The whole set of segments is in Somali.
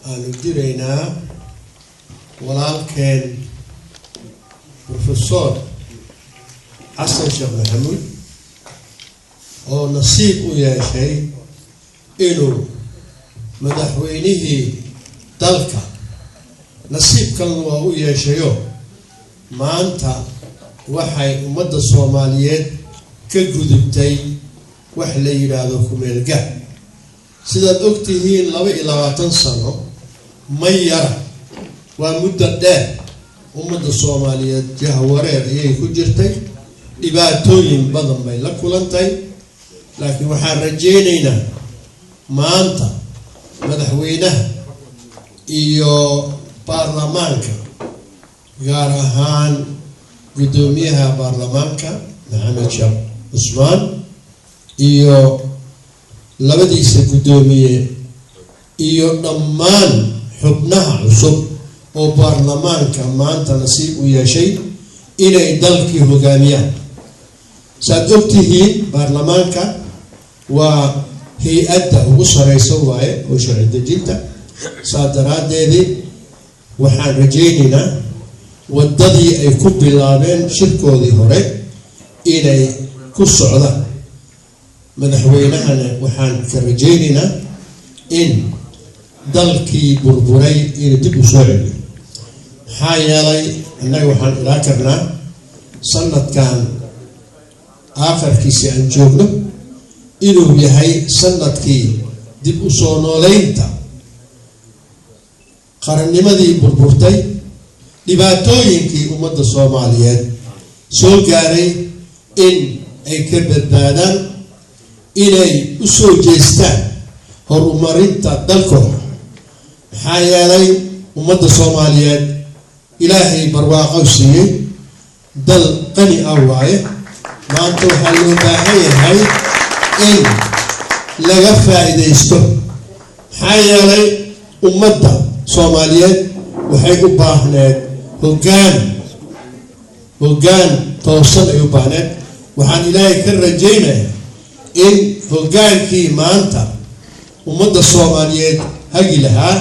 Aanu diraynaa walaalkeen Professor Xasan Sheekh Maxamuud oo nasiib u yeeshay inuu madaxweynihii dalka, nasiib kalena waa u yeeshayo. Maanta waxay ummadda Soomaaliyeed ka gudubtay wax la yidhaahdo kumeelgaar. Sidaad ogtihiin, 22 sano ma yara, waa muddo dheer. Ummadda Soomaaliyeed jahwareer ayay ku jirtay, dhibaatooyin badan bay la kulantay, laakiin waxaan rajaynaynaa maanta madaxweynaha iyo baarlamaanka, gaar ahaan guddoomiyaha baarlamaanka Maxamed Sheekh Cusmaan iyo labadiisa guddoomiye iyo dhammaan xubnaha cusub oo baarlamaanka maanta nasiib u yeeshay inay dalkii hogaamiyaan. Saad ogtihiin, baarlamaanka waa hay-adda ugu sareysa waaye oo sharci dejinta. Saa daraaddeedii waxaan rajaynaynaa waddadii ay ku bilaabeen shirkoodii hore inay ku socdaan. Madaxweynahana waxaan ka rajaynaynaa in dalkii burburay inuu dib u soo celiyo, maxaa yeelay innaga waxaan ilaa karnaa sanadkan aakhirkiisi aan joogno inuu yahay sanadkii dib u soo nooleynta qarannimadii burburtay, dhibaatooyinkii ummadda Soomaaliyeed soo gaaray in ay ka badbaadaan, inay u soo jeestaan horumarinta dalkooda, maxaa yeelay ummadda Soomaaliyeed Ilaahay barwaaqo siiyey, dal qani ah waaye. Maanta waxaa loo baahan yahay in laga faa'iidaysto, maxaa yeelay ummadda Soomaaliyeed waxay u baahneed hoggaan, hoggaan toosan ay u baahneed. Waxaan Ilaahay ka rajaynayaa in hoggaankii maanta ummadda Soomaaliyeed hagi lahaa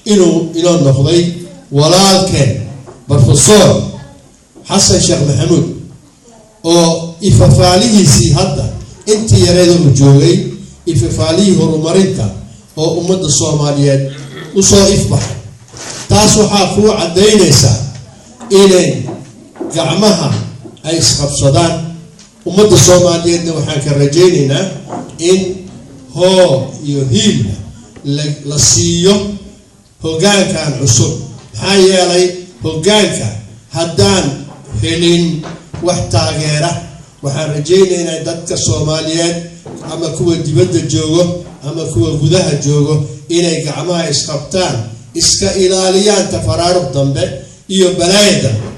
inuu inoo noqday walaalkeen Professor Xasan Sheekh Maxamuud, oo ifafaalihiisii hadda intii yareeda uu joogay, ifafaalihii horumarinta oo ummadda Soomaaliyeed usoo ifbaxay. Taas waxaa kuu caddaynaysaa inay gacmaha ay isqabsadaan. Ummadda Soomaaliyeedna waxaan ka rajaynaynaa in hoo iyo hiilba la siiyo hoggaankan cusub, maxaa yeelay hoggaanka haddaan helin wax taageera, waxaan rajaynaynaa dadka Soomaaliyeed, ama kuwa dibadda joogo ama kuwa gudaha joogo, inay gacmaha isqabtaan, iska ilaaliyaan tafaraaruq dambe iyo balaaya dambe.